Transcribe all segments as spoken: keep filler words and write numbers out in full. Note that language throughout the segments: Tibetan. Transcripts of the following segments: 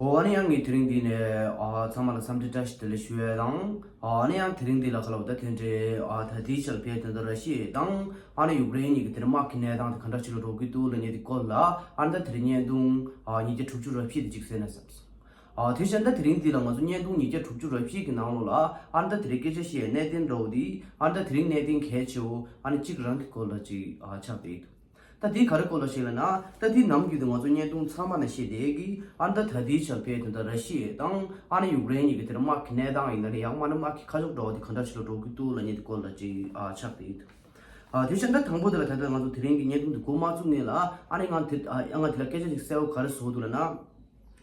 ཨོ་ཨ་ནི་ཡང་ངས་དེ་རིང་འདི་ནས་ཨ་ཚང་མ་ལ་འཚམས་འདྲི་བཀྲ་ཤིས་བདེ་ལེགས་ཞུ་ཡས་དང་། ཨ་ནི་ཡང་དེ་རིང་འདི་ལ་ཁ་ལོ་ད་དེ་འདྲའི་ཨ་ད་ལྟའི་ཆར་ཕེ་དེ་ད་ར་ཤི་ཡ་དང་ཨ་ནི་ཡུཀ་རེན་གཉིས་ཀྱི་དེར་དམག་གི་གནས་སྟངས་དེ་ག་འདྲ་ཞིག་ལ་འགྲོ་གི་འདུག་ལབ་མཁན་དེ་སྐོར་ལ་ཨ་ནི་ད་དེ་རིང་བརྙན་ཐུང་ཨ་ཉིས་བརྒྱ་དྲུག་ཅུ་རེ་བཞི་དེ་ཅིག་གསན་ན་བསམས་སོང་། ཨ་དེ་བཞིན་ད་དེ་རིང་འདི་ལ་ང་ཚོ་བརྙན་ཐུང་ཉིས་བརྒྱ་དྲུག་ཅུ་རེ་བཞི་གི་ནང་ལོགས་ལ་ཨ་ནི་ད་དེ་རིང་སྐད་ཆ་བཤད་གནད་དོན་འདྲ་བོ་དེ་ཨ་ནི་ད་དེ་རིང་གནད་དོན་གལ་ཆེ་བོ་ཨ་ནི་གཅིག་རང་གི་སྐོར་ལ་ཅིག་ཨ་ཆགས་བསྡད་འདུག་ད་དེ་ག་རེ་སྐོར་ལ་ཞིག་ལབ་ན། ད་དེ་ནམ་རྒྱུན་དུ་ང་ཚོ་བརྙན་ཐུང་ཚང་མ་ནས་བཤད་བསྡད་ཀྱི་ཨ་ནི་ད་ད་ལྟའི་ཆར་ཕེ་དེ་ད་ར་ཤི་ཡ་དང་ཨ་ནི་ཡུཀ་རེན་གཉིས་ཀྱི་དེར་དམག་གི་གནས་སྟངས་ཡིན་ན་རེད། ཡང་མིན་ན་དམག་གི་ཁ་ཕྱོགས་འདྲ་བོ་དེ་ག་འདྲ་ཞིག་ལ་འགྲོ་གི་འདུག་ལབ་མཁན་དེ་སྐོར་ལ་ཅིག་ཨ་ཆགས་བསྡད་འདུག་ཨ་དེ་བཞིན་ད་དང་པོ་དེ་ལ་ད་ལྟ་ང་ཚོ་དེ་རིང་གི་བརྙན་ཐུང་དེ་འགོ་མ་བཙུགས་སྔོན་ལ་ཨ་ནི་ང་དེ་ཨ་ང་དེ་ལ་སྐད་ཆ་ཅིག་གསལ་བོ་ག་རེ་བཟོ་འདུག་ལབ་ན།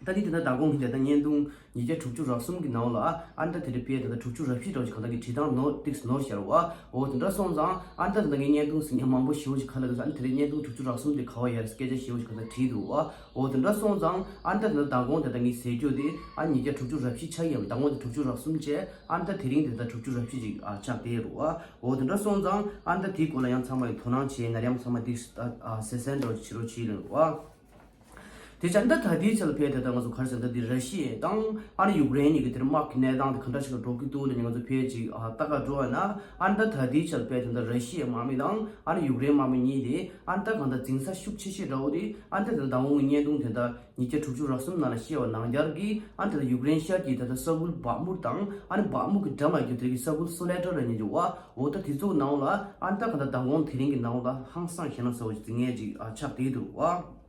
ད་དེ་དེ་ད་མདང་དགོང་གི་དེ་ད་བརྙན་ཐུང་ཉིས་བརྒྱ་དྲུག་ཅུ་རེ་གསུམ་གི་ནང་ལ་ཨ་ནི་ད་དེ་འདྲ་ཕེ་ད་ད་དྲུག་ཅུ་རེ་བཞི་འདྲ་བོ་ཞིག་གང་ལྟར་གྱི་བྲིས་སྟངས་ནོར་ཏིག་ནོར་ཤར་བ། འོ་དེ་འདྲ་སོང་ཙང་ཨ་ནི་ད་དེ་ད་ངའི་བརྙན་ཐུང་ཟིན་ཡ་མང་པོ་ཞེ་པོ་ཞིག་ག་ལ་འདུག་ཨ་ནི་དེ་རིང་བརྙན་ཐུང་དྲུག་ཅུ་རེ་གསུམ་དེ་ག་བ་ཡར་སྐད་ཆ་ཞེ་པོ་ཞིག་གང་ལྟར་བྲིས་འདུག་བ། འོ་དེ་འདྲ་སོང་ཙང་ཨ་ནི་ད་དེ་ད་མདང་དགོང་དེ་ད་ངས་ཟེར་རྒྱུ་དེ་ཨ་ནི་ཉིས་བརྒྱ་དྲུག་ཅུ་རེ་བཞི་ཆགས་ཡ་མདང་དགོང་དེ་དྲུག་ཅུ་རེ་གསུམ་བྱས་ཨ་ནི་ད་དེ་རིང་དེ་ད་དྲུག་ཅུ་རེ་བཞི་ཅིག་ཨ་ཆགས་བསྡད་རུ་བ། འོ་དེ་འདྲ་སོང་ཙང་ཨ་ནི་ད་དེའི་སྐོར་ལ་ཡང་ཚང་མ་གི་དོ་སྣང་བྱས་ན་ཡང་ཚང་མ་འདི་ཨ་གསལ་གསལ་འདྲ་བོ་ཞིག་བྱེད་རོགས་བྱེད་ལ་རུ་བ། དེ་ཙང་ད་ད་ལྟའི་ཆར་ལ་ཕེ་དེ་ད་ང་ཚོ་ག་རེ་ཟེར་ད་འདི་ར་ཤི་ཡ་དང་ཨ་ནི་ཡུཀ་རེན་གཉིས་ཀྱི་དེར་དམག་གི་གནས་སྟངས་དེ་ག་འདྲ་ཞིག་ལ་འགྲོ་གི་འདུག་ལབ་ནས་ང་ཚོ་ཕེ་ཅིག་ཨ་ལྟ་ག་འགྲོ་བ་ན་ཨ་ནི་ད་ད་ལྟའི་ཆར་ལ་ཕེ་དེ་ད་ར་ཤི་ཡའི་དམག་མི་དང་ཨ་ནི་ཡུཀ་རེན་དམག་མི་གཉིས་དེ་ཨ་ནི་ད་གང་ལྟར་འཛིང་ས་ཤུགས་ཆེ་ཤོས་འདྲ་བོ་དེ་ཨ་ནི་ད་ད་ལྟ་འོང་གི་བརྙན་ཐུང་དེ་ད་ཉིས་བརྒྱ་དྲུག་ཅུ་རེ་གསུམ་ནང་ལ་བཤད་པ་ནང་བཞིན་གྱི་ཨ་ནི་ད་ད་ཡུཀ་རེན་ཤར་གྱི་ད་ད་ས་ཁུལ་བག་མུར་དང་ཨ་ནི་བག་མུར་གྱི་འགྲམ་ལ་རྒྱུ་དེ་གི་ས་ཁུལ་སོ་ལེ་ཏར་ལ་ཉེ་རུ་བ། འོ་ད་དེ་ཚོའི་ནང་ལ་ཨ་ནི་ད་གང་ལྟར་མདང་དགོང་དེ་རིང་གི་ནང་ལ་ཧང་སང་ཞེད་སྣང་ཟེར་བ་ཞིག་འཛིང་ངེས་ཅིག་ཨ་ཆགས་བསྡད་འདུག་བ།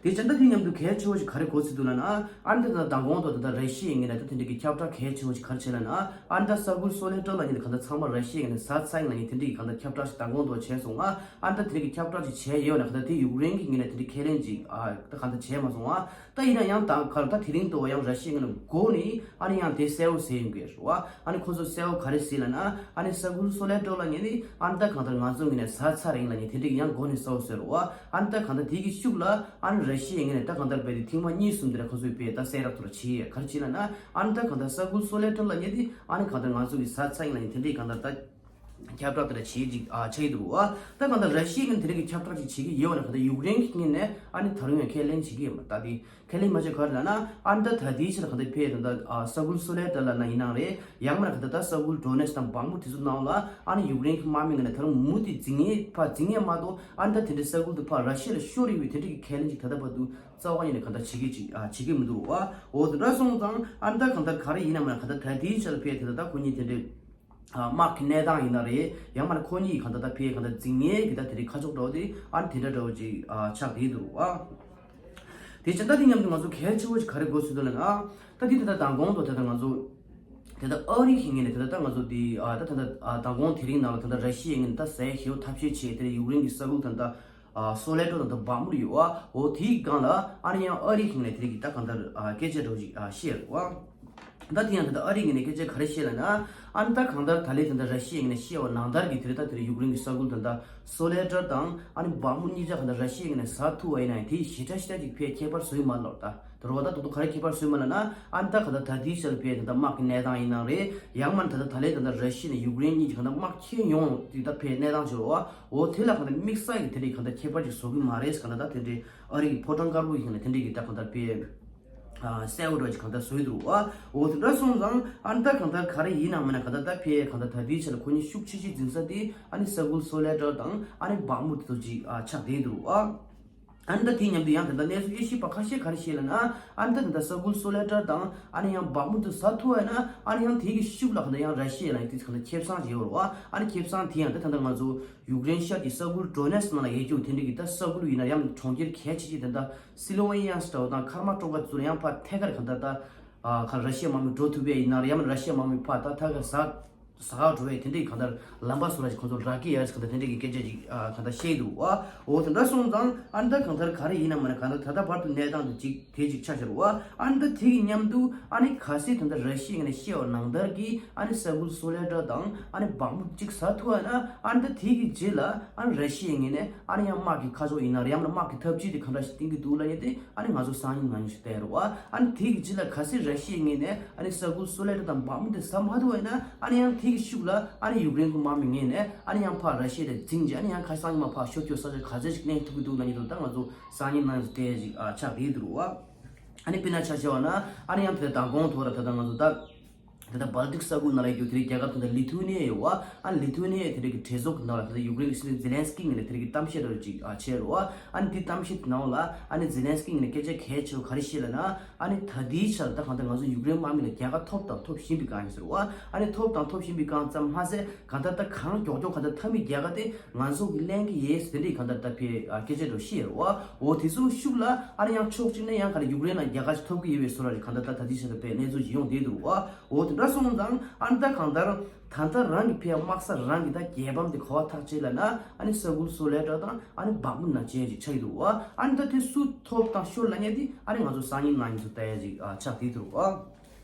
དེ་ཙང་ད་དེ་མཉམ་དུ་གལ་ཆེ་བོ་ཞིག་ག་རེ་གོ་སྲིད་འདུག་ལབ་ན། ཨ་ནི་ད་ད་མདང་དགོང་དུ་ད་ད་ར་ཤི་ཡའི་ངོས་ནས་ད་དེ་འདྲ་གི་ཁྱབ་བསྒྲགས་གལ་ཆེ་བོ་ཞིག་ག་རེ་བྱས་ལབ་ན། ཨ་ནི་ད་ས་ཁུལ་སོ་ལེ་ཏར་ལབ་མཁན་དེ་གང་ལྟར་ཚང་མ་ར་ཤི་ཡའི་ངོས་ནས་ཟ་ཚར་ཡིན་ལབ་མཁན་དེ་འདྲ་གི་གང་ལྟར་ཁྱབ་བསྒྲགས་ཞིག་མདང་དགོང་དུ་བྱས་སོང་ང་། ཨ་ནི་ད་དེ་འདྲ་གི་ཁྱབ་བསྒྲགས་ཞིག་བྱས་ཡོད་ན་གང་ལྟར་དེ་ཡུཀ་རེན་གྱི་ངོས་ནས་དེ་འདྲ་ཁས་ལེན་ཅིག་ཨ་ད་གང་ལྟར་བྱས་མ་སོང་ང་། ད་ཡིན་ན་ཡང་ད་གར་ད་དེ་རིང་དུ་ཡང་ར་ཤི་ཡའི་ངོས་ནས་མགོ་ནས་ཨ་ནི་ཡང་དེ་གསལ་བོ་ཟེར་ཡོང་གི་རེད་བ། ཨ་ནི་ཁོ་ཚོ་གསལ་བོ་ག་རེ་ཟེར་ལབ་ན། ཨ་ནི་ས་ཁུལ་སོ་ལེ་ཏར་ལབ་མཁན་དེ་ཨ་ནི་ད་གང་ལྟར་ང་ཚོ་ངོས་ནས་ཟ་ཚར་ཡིན་ལབ་མཁན་དེ་འདྲ་གི་ཡང་མགོ་ནས་གསལ་བོ་ཟེར་བ། ཨ་ནི་ད་གང་ལྟར་དེ་གི་ཤུགས་ལ་ཨ་ནི་ར་ཤི་ཡའི་ངོས་ནས་ད་གང་ལྟར་བས་དེ་ཐེངས་མ་གཉིས་གསུམ་དེ་ལ་ཁོ་ཚོས་བས་ད་གསལ་རབ་ཐོར་བྱས་ག་རེ་བྱས་ལབ་ན། ཨ་ནི་ད་གང་ལྟར་ས་ཁུལ་སོ་ལེ་ཏར་ལབ་མཁན་དེ་ཨ་ནི་གང་ལྟར་ང་ཚོ་གི་ཟ་ཚར་ཡིན་ལབ་མཁན་དེ་འདྲ་གི་གང་ལྟར་ད། ཁྱབ་བསྒྲགས་དེ་འདྲ་བྱེད་ཅིག་ཨ་བྱེད་ཀྱི་འདུག་བ། ད་གང་ལྟར་ར་ཤི་ཡའི་ངོས་ནས་དེ་རིང་གི་ཁྱབ་བསྒྲགས་ཅིག་བྱེད་ཀྱི་ཡོད་ན་གང་ལྟར་ཡུཀ་རེན་གྱི་ངོས་ནས་ཨ་ནི་ད་རུང་ཡང་ཁས་ལེན་བྱེད་ཀྱི་ཡོད་མ་རེད། ད་དེ་ཁས་ལེན་མ་བྱེད་ག་རེ་ལབ་ན། ཨ་ནི་ད་ད་ལྟའི་ཆར་གང་ལྟར་ཕེ་ད་ལྟ་ཨ་ས་ཁུལ་སོ་ལེ་ཏར་ལབ་ན་ཡིན་ནའང་རེད། ཡང་མིན་ན་གང་ལྟར་ད་ས་ཁུལ་ཌོ་ནེ་སི་དང་བག་མུ་དེ་ཚོ་ནང་ལ་ཨ་ནི་ཡུཀ་རེན་གྱི་དམག་མི་ངོས་ནས་ད་རུང་མུ་མཐུད་འཛིང་ངེས་ཕར་འཛིང་ངེས་མ་གཏོགས་ཨ་ནི་ད་དེ་འདྲའི་ས་ཁུལ་དུ་ཕར་ར་ཤི་ཡ་ལ་ཤོར་ཡོད་པའི་དེ་འདྲའི་གི་ཁས་ལེན་ཅིག་ད་ལྟ་བར་དུ་རྩ་བ་ཉིད་ནས་གང་ལྟར་བྱེད་ཀྱི་ཅིག་ཨ་བྱེད་ཀྱི་མི་འདུག་བ། འོ་དེ་འདྲ་སོང་ཙང་ཨ་ནི་ད་གང་ལྟར་ག་རེ་ཡིན་ན་མིན་ན་གང་ལྟར་ད་ལྟའི་ཆར་ཕེ་དེ་ད་ད་ཁོ་གཉིས་དེ་འདྲའི། དམག་གི་གནས་སྟངས་ཡིན་ན་རེད། ཡང་མིན་ན་ཁོ་གཉིས་གང་ལྟར་ད་ཕེ་གང་ལྟར་འཛིང་ངེས་ཀྱི་ད་དེ་རིང་ཁ་ཕྱོགས་འདྲ་བོ་དེ་ཨ་ནི་དེ་འདྲ་འདྲ་བོ་ཅིག་ཆགས་བསྡད་འདུག་བ། དེ་བྱས་ད་དེ་མཉམ་དུ་ང་ཚོ་གལ་ཆེ་བོ་ཞིག་ག་རེ་གོ་སྲིད་འདུག་ལབ་ན། ད་དེ་དེ་ད་མདང་དགོང་དུ་དེ་ད་ང་ཚོ་དེ་ད་ཨ་རི་གི་ངོས་ནས་དེ་ད་ད་ང་ཚོ་དེ་ཨ་ད་ད་ད་མདང་དགོང་དེ་རིང་ནང་ལ་དེ་ད་ར་ཤི་ཡའི་ངོས་ནས་ད་ཟས་ཞེ་པོ་ཐབས་ཤེས་བྱས་དེ་ཡུཀ་རེན་གྱི་ས་ཁུལ་དེ་ད་སོ་ལེ་ཏར་དང་བག་མུར་ཡོད་བ། འོ་དེའི་སྒང་ལ་ཨ་ནི་ཡང་ཨ་རི་གི་ངོས་ནས་དེ་རིང་གི་ད་གང་ལྟར་སྐད་ཆ་འདྲ་བོ་ཞིག་བཤད་རེད་བ། ད་དེ་ཡང་ད་ལྟ་ཨ་རི་ངོས་ནས་སྐད་ཆ་ག་རེ་བཤད་ལབ་ན། ཨ་ནི་ད་གང་ལྟར་ད་ལས་ད་ལྟ་ར་ཤི་ཡའི་ངོས་ནས་བཤད་པ་ནང་ལྟར་གྱི་དེ་རིང་ད་དེ་རིང་ཡུཀ་རེན་གྱི་ས་ཁུལ་ད་ལྟ་སོ་ལེ་ཏར་དང་ཨ་ནི་བག་མུ་གཉིས་ཆ་གང་ལྟར་ར་ཤི་ཡའི་ངོས་ནས་ཟ་ཐུབ་པ་ཡིན་ན་ཡང་དེ་ཞེ་དྲག་ཞེ་དྲག་ཅིག་ཕལ་ཁྱད་པར་བཟོ་གི་མ་རེད་ལབ། ད་དེ་རུ་བ་ད་དུང་དུང་ག་རེ་ཁྱད་པར་བཟོས་མ་ལབ་ན། ཨ་ནི་ད་གང་ལྟར་ད་ལྟའི་ཆར་ཕལ་ད་ལྟ་དམག་གི་གནས་སྟངས་ཡིན་ནའང་རེད། ཡང་མིན་ད་ལྟ་ད་ལས་ད་ལྟ་ར་ཤི་ཡ་ནས་ཡུཀ་རེན་གཉིས་ཀྱི་གང་ལྟར་དམག་ཁྱོན་ཡོངས་དེ་ད་ཕལ་གནས་སྟངས་བྱས་པ། འོ་དེ་ལ་གང་ལྟར་དམིགས་བསལ་གྱི་དེ་འདྲའི་གང་ལྟར་ཁྱད་པར་ཅིག་བཟོ་གི་མ་རེད། གང་ལྟར་ད་དེ་འདྲའི་ཨ་རི་གི་ཕོ་བྲང་དཀར་པོ་ཡིན་ན་དེ་འདྲའི་གི་ད་གང་ལྟར་ཕལ་གསལ་བོ་འདྲ་ཅིག་གང་ལྟར་བཟོས་འདུག་བ། འོ་དེ་འདྲ་སོང་ཙང་ཨ་ནི་ད་གང་ལྟར་ག་རེ་ཡིན་ནའང་མིན་ན་གང་ལྟར་ད་ཕལ་གང་ལྟར་ད་ལྟའི་ཆར་ཁོ་གཉིས་ཤུགས་ཆེ་ཆེ་འཛིང་ས་དེ་ཨ་ནི་ས་ཁུལ་སོ་ལེ་ཏར་དང་ཨ་ནི་བག་མུ་དེ་ཚོ་ཅིག་ཨ་ཆགས་བསྡད་འདུག་བ། ཨ་ནི་ད་དེ་མཉམ་དུ་ཡང་ད་ལྟ་གནས་ཚུལ་དབྱེ་ཞིབ་པ་ཁ་ཤས་ག་རེ་བཤད་ལབ་ན། ཨ་ནི་ད་ད་ལྟ་ས་ཁུལ་སོ་ལེ་ཏར་དང་ཨ་ནི་ཡང་བག་མུ་དེ་ཟ་ཐུབ་པ་ཡིན་ན་ཨ་ནི་ཡང་དེ་གི་ཤུགས་ལ་གང་ལྟར་ཡང་ར་ཤི་ཡ་ལ་ཡང་དེ་གང་ལྟར་ཁེ་བཟང་ཅིག་ཡོད་རེད་བ། ཨ་ནི་ཁེ་བཟང་དེ་ཡང་ད་ད་ལྟ་ང་ཚོ་ཡུཀ་རེན་ཤར་གྱི་ས་ཁུལ་ཌོ་ནེ་སི་ནང་ལ་ཡོད་རྒྱུ་དེ་འདྲ་གི་ད་ས་ཁུལ་ཡིན་ན་ཡང་གྲོང་ཁྱེར་གལ་ཆེ་ཆེ་དེ་འདྲ་སི་ལོ་ཝེ་ནི་ཡ་འདྲ་བོ་དང་ཁར་མ་ཊོ་ཀ་ཚོ་ལ་ཡང་ཕར་ཐད་ཀར་གང་ལྟར་ད་ཨ་ག་ར་ཤི་ཡ་དམག་མི་འགྲོ་ཐུབ་པ་ཡིན་ན་རེད། ཡང་མིན་ར་ཤི་ཡ་དམག་མི་ཕར་ད་ཐད་ཀར་ཟ་ཟ་ག་འགྲོ་བའི་དེ་འདྲའི་གང་ལྟར་ལམ་པ་སོགས་ལ་ཁོང་ཚོ་རག་གི་ཡོད་གང་ལྟར་དེ་འདྲའི་གི་སྐད་ཆ་ཅིག་ཨ་གང་ལྟར་བཤད་འདུག་བ། འོ་དེ་འདྲ་སོང་ཙང་ཨ་ནི་ད་གང་ལྟར་ག་རེ་ཡིན་ན་མིན་ན་གང་ལྟར་ད་ལྟ་བར་དུ་གནས་སྟངས་དེ་ཅིག་དེ་ཅིག་ཆགས་བཞག་རེད་བ། ཨ་ནི་ད་དེ་གི་མཉམ་དུ་ཨ་ནི་གལ་སྲིད་ད་ལྟ་ར་ཤི་ཡ་ངོས་ནས་བཤད་པ་ནང་ལྟར་གྱི་ཨ་ནི་ས་ཁུལ་སོ་ལེ་ཏར་དང་ཨ་ནི་བག་མུ་གཅིག་ཟ་ཐུབ་པ་ཡིན་ན། ཨ་ནི་ད་དེ་གི་རྗེས་ལ་ཨ་ནི་ར་ཤི་ཡའི་ངོས་ནས་ཨ་ནི་ཡང་དམག་གི་ཁ་ཕྱོགས་ཡིན་ན་རེད། ཡང་ན་དམག་གི་འཐབ་ཇུས་དེ་ག་འདྲ་ཞིག་བསྟན་གྱི་འདུག་ལབ་མཁན་དེ་ཨ་ནི་ང་ཚོ་སང་ཉིན་གནངས་ཉིན་ཞིག་བལྟ་ཡ་རེད་བ། ཨ་ནི་དེ་གི་རྗེས་ལ་གལ་སྲིད་ར་ཤི་ཡའི་ངོས་ནས་ཨ་ནི་ས་ཁུལ་སོ་ལེ་ཏར་དང་བག་མུ་དེ་ཟ་མ་ཐུབ་པ་ཡིན་ན། ཨ་ནི་ཡང་དེ་གི་ཤུགས་ལ་ཨ་ནི་ཡུཀ་རེན་གྱི་དམག་མི་ངོས་ནས་ཨ་ནི་ཡང་ཕར་ར་ཤི་ཡ་དེ་འཛིང་རྗེས་ཨ་ནི་ཡང་ཁ་སང་ཉི་མ་ཕར་ཤོར་སྐྱོད་ས་ཆ་ག་ཚོད་ཞིག་གནས་ཐུབ་ཀྱི་འདུག་ལབ་མཁན་དེ་ད་ང་ཚོ་སང་ཉིན་གནངས་ཉིན་ཞིག་བལྟ་ཡ་ཞིག་ཨ་ཆགས་བསྡད་ཀྱི་འདུག་བ། ཨ་ནི་དཔེར་ན་ཆ་བཞག་པ་ན་ཨ་ནི་ཡང་དེ་མདང་དགོང་ཐོག་ལ་ད་ལྟ་ང་ཚོ་ད་ད་ལྟ་སྦལ་ཏིག་ས་ཁུལ་ནང་ལ་ཡོད་རྒྱུ་དེ་རིང་རྒྱལ་ཁབ་ད་ལྟ་ལི་ཐུ་ནི་ཡ་ཡོད་པ། ཨ་ནི་ལི་ཐུ་ནི་ཡ་དེ་རིང་གི་གྲོས་ཚོགས་ཀྱི་ནང་ལ་ད་ལྟ་ཡུཀ་རེན་གྱི་སྲིད་འཛིན་ཛེ་ལན་སི་ཀི་ངོས་ནས་དེ་རིང་གི་གཏམ་བཤད་རོ་ཅིག་ཨ་བྱས་རོ། ཨ་ནི་དེ་གཏམ་བཤད་ནང་ལ་ཨ་ནི་ཛེ་ལན་སི་ཀི་ངོས་ནས་སྐད་ཆ་གལ་ཆེ་བ་ག་རེ་བཤད་ལ་ན། ཨ་ནི་ད་ལྟའི་ཆར་ད་གང་ལྟར་ང་ཚོ་ཡུཀ་རེན་དམག་མི་ལ་རྒྱལ་ཁ་ཐོབ་དང་ཐོབ་བཞིན་པའི་སྒང་ཡིན་ཟེར་བ། ཨ་ནི་ཐོབ་དང་ཐོབ་བཞིན་པའི་སྒང་ཙམ་མ་ཟད་གང་ལྟར་ད་གང་མགྱོགས་མགྱོགས་གང་ལྟར་མཐའ་མའི་རྒྱལ་ཁ་དེ་ང་ཚོ་གི་ལེན་གི་ཡིན་ཟེར་དེ་འདྲའི་གང་ལྟར་ད་ཕེ་ཨ་སྐད་ཆ་འདྲ་བཤད་རེད་བ། འོ་དེ་ཚོ་ཤུགས་ལ་ཨ་ནི་ཡང་ཕྱོགས་གཅིག་ནས་ཡང་ག་ལ་ཡུཀ་རེན་ལ་རྒྱལ་ཁ་ཞིག་ཐོབ་གི་ཡོད་པའི་བཟོ་འདྲ་ཞིག་གང་ལྟར་ད་ད་ལྟའི་ཆར་ད་ཕེ་གནས་ཚུལ་ཞིག་ཡོང་བསྡད་འདུག་བ། འོ་དེ་འདྲ་སོང་ཙང་ཨ་ནི་ད་གང་ལྟར་ད་ལྟ་རང་གི་ཕེ་དམག་ས་རང་གི་ད་རྒྱལ་ཕམ་དེ་ག་བ་ཐག་བཅད་ལ་ན་ཨ་ནི་ས་ཁུལ་སོ་ལེ་ཏྲ་དང་ཨ་ནི་བག་མུ་ན་ཅན་ཞིག་ཆགས་ཀྱི་འདུག་བ། ཨ་ནི་ད་དེ་སུ་ཐོབ་དང་ཤོར་ལ་ཉེ་དེ་ཨ་ནི་ང་ཚོ་སང་ཉིན་གནངས་ཉིན་ཚོ་ལྟ་ཡ་ཞིག་ཨ་ཆགས་བསྡད་འདུག་བ།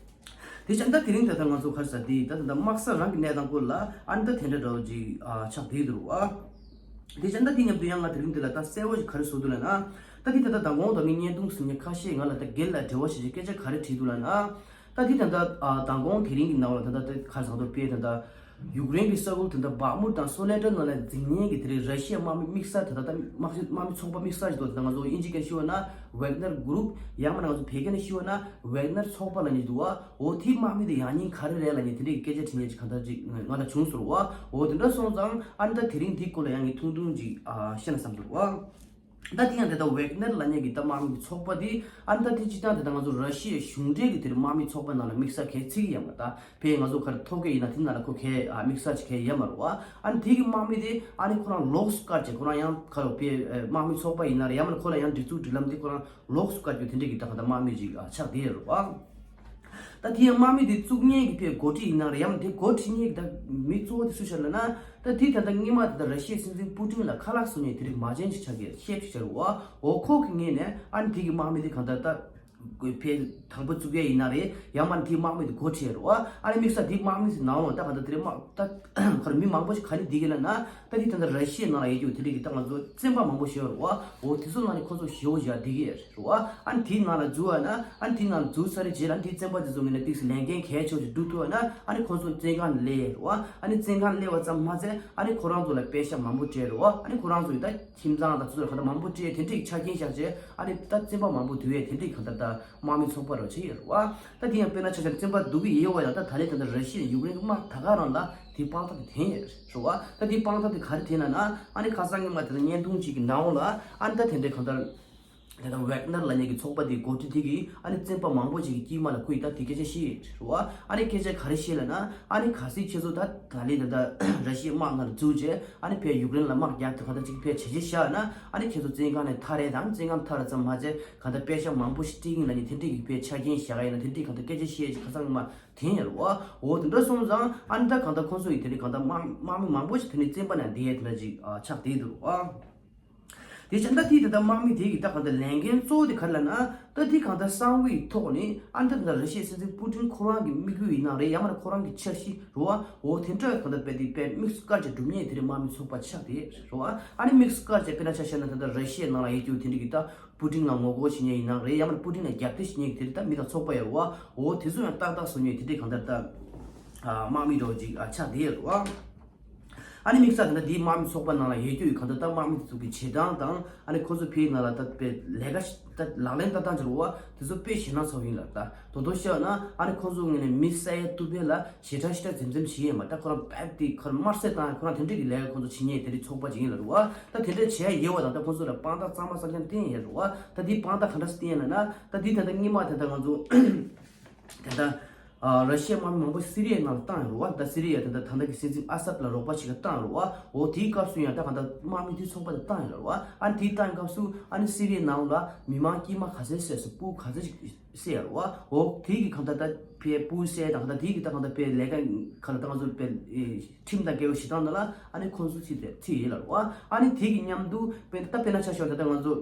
དེ་བྱས་ད་དེ་རིང་ད་ལྟ་ང་ཚོ་ག་རེ་ཟེར་དེ་ད་ད་ལྟ་དམག་ས་རང་གི་གནས་སྟངས་སྐོར་ལ་ཨ་ནི་ད་དེ་འདྲ་འདྲ་བོ་ཅིག་ཨ་ཆགས་བསྡད་འདུག་བ། དེ་བྱས་ད་དེ་མཉམ་དུ་ཡང་ང་དེ་རིང་འདི་ལ་ད་གསལ་བོ་ཞིག་ག་རེ་བཟོ་འདུག་ལབ་ན། ད་དེ་ད་ལྟ་མདང་དགོང་དང་མི་བརྙན་ཐུང་གཟིགས་མཁན་ཁ་ཤས་ང་ལ་ད་སྒེར་ལ་འབྲེལ་བ་བྱེད་ཀྱི་སྐད་ཆ་ག་རེ་དྲིས་འདུག་ལབ་ན། ད་དེ་ད་ལྟ་ཨ་མདང་དགོང་དེ་རིང་གི་ནང་ལ་ད་ལྟ་ད་ག་རེ་ཟེར་འདུག་དཔེ་ད་ལྟ་ཡུཀ་རེན་གྱི་ས་ཁུལ་ད་ལྟ་བག་མུ་དང་སོ་ལེ་ཏྲ་ནང་ལ་འཛིང་ཉེན་གྱི་དེ་རིང་ར་ཤི་ཡའི་དམག་མི་དམིགས་བསལ་ད་ལྟ་ད་དམག་དམག་མི་ཚོགས་པ་དམིགས་བསལ་ཞིག་འདུག་ད་ལྟ་ང་ཚོ་དབྱིན་ཇི་སྐད་ཞུ་བ་ན་ཝེག་ནར་གུ་རུབ། ཡང་མིན་ན་ང་ཚོ་བོད་སྐད་ནས་ཞུ་བ་ན་ཝེག་ནར་ཚོགས་པ་ལབ་མཁན་འདུག་བ། འོ་དེའི་དམག་མི་དེ་ཡང་སྙིང་ག་རེ་རེད་ལབ་མཁན་དེ་འདྲའི་སྐད་ཆ་དྲི་མཁན་ཅིག་གང་ལྟར་ཅིག་ང་ལ་བྱུང་སོང་བ། འོ་དེ་འདྲ་སོང་ཙང་ཨ་ནི་ད་དེ་རིང་འདིའི་སྐོར་ལ་ཡང་ངས་ཐུང་ཐུང་ཅིག་ཨ་བཤད་ན་བསམ་སོང་བ། ད་དེ་ཡང་དེ་ལྟ་ཝེག་ནར་ལབ་མཁན་གྱི་ད་དམག་མི་གི་ཚོགས་པ་དེ་ཨ་ནི་ད་དེ་སྤྱིར་བཏང་དེ་ད་ང་ཚོ་ར་ཤི་ཡའི་གཞུང་འབྲེལ་གྱི་དེར་དམག་མི་ཚོགས་པ་ནང་ལ་དམིགས་བསལ་གལ་ཚིག་ཡོད་མ་རེད། ད་ཕེ་ང་ཚོ་ག་རེ་ཐོབ་མཁན་ཡིན་ན་དེ་ནང་ལ་ཁོ་གལ་ཨ་དམིགས་བསལ་ཅིག་གལ་ཡོད་མ་རེད་བ། ཨ་ནི་དེ་གི་དམག་མི་དེ་ཨ་ནི་ཁོ་རང་ལོགས་སུ་བཀར་བྱས་ཁོ་རང་ཡང་ག་རེ་ཕེ་དམག་མི་ཚོགས་པ་ཡིན་ན་རེད། ཡང་མིན་ན་ཁོ་ལ་ཡང་སྒྲིག་འཛུགས་སྒྲིག་ལམ་དེ་ཁོ་རང་ལོགས་སུ་བཀར་རྒྱུ་དེ་འདྲ་གི་ད་ག་ད་དམག་མི་ཅིག་ཨ་ཆགས་བསྡད་ཡོད་རེད་བ། ད་དེ་ཡང་དམག་མི་དེ་བཙུགས་མཁན་གྱི་ཕེ་འགོ་ཁྲིད་ཡིན་ན་རེད། ཡང་དེ་འགོ་ཁྲིད་མཁན་གྱི་ད་མི་གཙོ་བོ་དེ་སུ་ཆགས་ལབ་ན། ད་དེ་ད་ལྟ་སྔོན་མ་དེ་ད་ར་ཤི་ཡའི་སྲིད་འཛིན་པུ་ཏིན་ལ་ཁ་ལག་བཟོ་མཁན་དེ་རིགས་མ་བྱན་ཅིག་ཆགས་ཀྱི་ཤེབ་ཅིག་ཆགས་རེད་བ། འོ་ཁོ་གི་ངོས་ནས་ཨ་ནི་དེ་གི་དམག་མི་དེ་གང་ལྟར་ད་དགོས་ཕེ་དང་པོ་བཙུགས་ཡས་ཡིན་ན་རེད། ཡང་མིན་ན་དེ་དམག་མི་དེ་འགོ་ཁྲིད་རེད་བ། ཨ་ནི་དམིགས་བསལ་དེ་དམག་མི་དེ་ནང་ལོགས་ད་གང་ལྟར་དེ་རིགས་དམག་ད་ཁོ་རང་མི་མང་པོ་ཞིག་ག་ནས་བསྡད་ཀྱི་ལབ་ན། ད་དེ་ད་ལྟ་ར་ཤི་ཡའི་ནང་ལ་ཡོད་རྒྱུ་དེ་འདྲ་གི་ད་ང་ཚོ་བཙོན་པ་མང་པོ་ཞིག་ཡོད་རེད་བ། འོ་དེ་ཚོ་ནང་ནས་ཁོ་ཚོ་ཞེ་པོ་ཞིག་བསྡད་ཀྱི་རེད་བ། ཨ་ནི་དེའི་ནང་ལ་འཛུལ་བ་ན་ཨ་ནི་དེའི་ནང་ལ་འཛུལ་ཚར་རྗེས་ལ་ཨ་ནི་དེའི་བཙོན་པ་དེ་ཚོ་ངོས་ནས་ཏོག་ཙམ་ལས་འགན་གལ་ཆེ་བ་ཞིག་སྒྲུབ་ཐུབ་པ་ན་ཨ་ནི་ཁོ་ཚོ་བཙོན་ཁང་ནས་སླེབས་རེད་བ། ཨ་ནི་བཙོན་ཁང་ནས་སླེབས་པ་ཙམ་མ་ཟད་ཨ་ནི་ཁོ་རང་ཚོ་ལ་པེ་ཤག་མང་པོ་སྤྲད་རེད་བ། ཨ་ནི་ཁོ་རང་ཚོ་ཡི་ད་ཁྱིམ་ཚང་དང་ཚོ་ཚོ་ག་ད་མང་པོ་སྤྲད་དེ་འདྲའི་ཆ་རྐྱེན་བཞག་བྱས་ཨ་ནི་ད་བཙོན་པ་མང་པོ་བསྡུ་ཡས་དེ་འདྲའི་ག་ད་ད་དམག་མི་ཚོགས་པ་རོ་ཆེ་ཡོད་རེད་བ། ད་དེ་ཡང་དཔེར་ན་ཆ་བཞག་བཙོན་པ་བསྡུ་གི་ཡོད་བ་ཡང་ད་ད་ལན་ད་ད་ར་ཤི་ཡ་ཡུཀ་རེན་གྱི་དམག་ད་ག་རང་ལ་དེའི་དཔང་རྟགས་དེ་འཐེན་ཡོད་རེད་བ། ད་དེའི་དཔང་རྟགས་དེ་ག་རེ་འཐེན་ན་ན་ཨ་ནི་ཁ་སང་ཉི་མ་དེ་ད་བརྙན་ཐུང་གཅིག་གི་ནང་ལ་ཨ་ནི་ད་དེ་འདྲའི་གང་ལྟར་དེ་ད་ཝེག་ནར་ལབ་མཁན་གྱི་ཚོགས་པ་དེའི་འགོ་ཁྲིད་དེ་གིས་ཨ་ནི་བཙོན་པ་མང་པོ་ཞིག་གི་དཀྱིལ་མ་ལ་ཁོ་ཡིས་ད་དེ་སྐད་ཆ་བཤད་རེད་བ། ཨ་ནི་སྐད་ཆ་ག་རེ་བཤད་ལབ་ན་ཨ་ནི་གལ་སྲིད་ཁྱེད་ཚོ་ད་ད་ལན་ད་ད་ར་ཤི་ཡའི་དམག་ནང་ལ་འཛུལ་རྗེས་ཨ་ནི་ཕར་ཡུཀ་རེན་ལ་དམག་རྒྱག་ཐུབ་ག་ད་ཅིག་ཕར་བྱས་རྗེས་བཞག་ན་ཨ་ནི་ཁྱེད་ཚོ་བཙོན་ཁང་ནས་ཐར་རེད་དང་བཙོན་ཁང་ཐར་ར་ཙམ་མ་ཟད་ག་ད་པེ་ཤག་མང་པོ་ཞིག་སྤྲད་ཀྱི་ཡིན་ལབ་མཁན་དེ་འདྲའི་གི་ཕར་ཆ་རྐྱེན་བཞག་ག་ཡིན་ན་དེ་འདྲའི་ག་ད་སྐད་ཆ་བཤད་ཅིག་ཁ་སང་ཉི་མ་དེ་ཡིན་རེད་བ། འོ་དེ་འདྲ་སོང་ཙང་ཨ་ནི་ད་གང་ལྟར་ཁོང་ཚོ་ཡི་དེ་ནི་གང་ལྟར་དམག་དམག་མི་མང་པོ་ཞིག་དེ་ནི་བཙོན་པ་ནང་བསྡད་ཡས་དེ་འདྲ་ཅིག་ཨ་ཆགས་བསྡད་འདུག་ཨ། དེ་བྱས་ད་དེ་ད་ལྟ་དམག་མི་དེ་གི་ད་གང་ལྟར་ལས་འགན་གཙོ་བོ་དེ་ག་རེ་ལབ་ན་ད་དེ་གང་ལྟར་གསང་བའི་ཐོག་ནས་ཨ་ནི་ད་ད་ར་ཤི་ཡའི་སྲིད་འཛིན་པུ་ཏིན་ཁོ་རང་གི་དམིགས་ཡུལ་ཡིན་ན་རེད། ཡང་མིན་ན་ཁོ་རང་གི་འཆར་གཞི་རེད་བ། འོ་དེ་འདྲ་གང་ལྟར་དཔེ་དེ་དཔེ་དམིགས་སུ་བཀར་བྱས་སྒྲུབ་མཁན་དེ་རིགས་དམག་མི་ཚོགས་པ་ཆགས་བསྡད་རེད་བ། ཨ་ནི་དམིགས་སུ་བཀར་བྱས་དཔེར་ན་ཆ་བཞག་ན་ད་ལྟ་ར་ཤི་ཡའི་ནང་ལ་ཡོད་རྒྱུ་དེ་འདྲ་གི་ད། པུ་ཏིན་ལ་ངོ་རྒོལ་བྱེད་མཁན་ཡིན་ན་རེད། ཡང་མིན་པུ་ཏིན་ལ་རྒྱབ་གཏད་བྱེད་མཁན་དེ་འདྲ་ད་མི་དང་ཚོགས་པ་ཡོད་རེད་བ། འོ་དེ་ཚོ་ཡང་ཏག་ཏག་བཟོ་མཁན་དེ་འདྲའི་གང་ལྟར་ད་ཨ་དམག་མི་འདྲ་བོ་ཅིག་ཨ་ཆགས་བསྡད་ཡོད་རེད་བ། ཨ་ནི་དམིགས་བསལ་དེ་འདྲ་དེའི་དམག་མི་ཚོགས་པ་ནང་ལ་ཡོད་རྒྱུ་ཡི་གང་ལྟར་ད་དམག་མི་དེ་ཚོ་གི་བྱེད་སྟངས་དང་ཨ་ནི་ཁོ་ཚོ་ཕའི་ནང་ལ་ད་དཔེ་ལས་ཀ་ཞིག་ད་ལག་ལེན་བསྟར་སྟངས་ཅིག་རེད་བ། དེ་ཚོ་དཔེ་ཞེད་སྣང་ཚ་བོ་ཡིན་ལ། ད་དོ་དོ་བཤད་ན་ཨ་ནི་ཁོ་ཚོ་ངོས་ནས་མི་བསད་ཡས་གཏུབ་ཡས་ལ་ཞེ་དྲག་ཞེ་དྲག་འཛེམ་འཛེམ་བྱེད་ཡས་མ། ད་ཁོ་རང་རྦད་དེ་ཁོ་རང་དམར་གསོད་བཏང་ཡས་ཁོ་རང་དེ་འདྲ་གི་ལས་ཀ་ཁོ་ཚོ་བྱེད་མཁན་དེ་འདྲའི་ཚོགས་པ་ཅིག་ཡིན་ལ་རེད་བ། ད་དེ་འདྲ་བྱས་ཡོད་པ་དང་ད་ཁོ་ཚོ་ལ་དཔང་རྟགས་གཙང་མ་གཙང་རྐྱང་བསྟན་ཡོད་རེད་བ། ད་དེའི་དཔང་རྟགས་ག་འདྲ་བསྟན་ཡོད་ལབ་ན་ད་དེའི་ད་ལྟ་སྔོན་མ་ད་ལྟ་ང་ཚོ་ད་ལྟ་ཨ་ར་ཤི་ཡའི་དམག་མི་མང་པོ་སི་རི་ཡའི་ནང་ལ་བཏང་ཡོད་རེད་བ། ད་སི་རི་ཡ་ད་ལྟ་ད་ལྟ་གི་སྲིད་འཛིན་ཨ་སད་ལ་རོགས་པ་བྱེད་ག་བཏང་ཡོད་རེད་བ། འོ་དེའི་སྐབས་སུ་ཡང་ད་ག་ད་དམག་མི་དེའི་ཚོགས་པ་དེ་བཏང་ཡོད་རེད་བ། ཨ་ནི་དེའི་བཏང་སྐབས་སུ་ཨ་ནི་སི་རི་ཡའི་ནང་ལ་མི་མང་དཀྱུས་མ་ག་ཚད་བསད་སོང་། སྤུ་གུ་ག་ཚད་ཅིག་བསད་ཡོད་རེད་བ། འོ་དེ་གི་གང་ལྟར་ད་ཕའི་སྤུ་གུ་བསད་དང་གང་ལྟར་དེ་གི་ད་གང་ལྟར་ཕའི་ལས་ཀ་ག་ལ་ད་ང་ཚོ་ཕའི་ཁྲིམས་དང་འགལ་བའི་བྱེད་སྟངས་ནང་ལ་ཨ་ནི་ཁོང་ཚོ་ཚུད་དེ་ཚུད་ཡོད་ལ་རེད་བ། ཨ་ནི་དེ་གི་མཉམ་དུ་ཕའི་ད་དཔེར་ན་ཆ་བཞག་ན་ད་ལྟ་ང་ཚོ་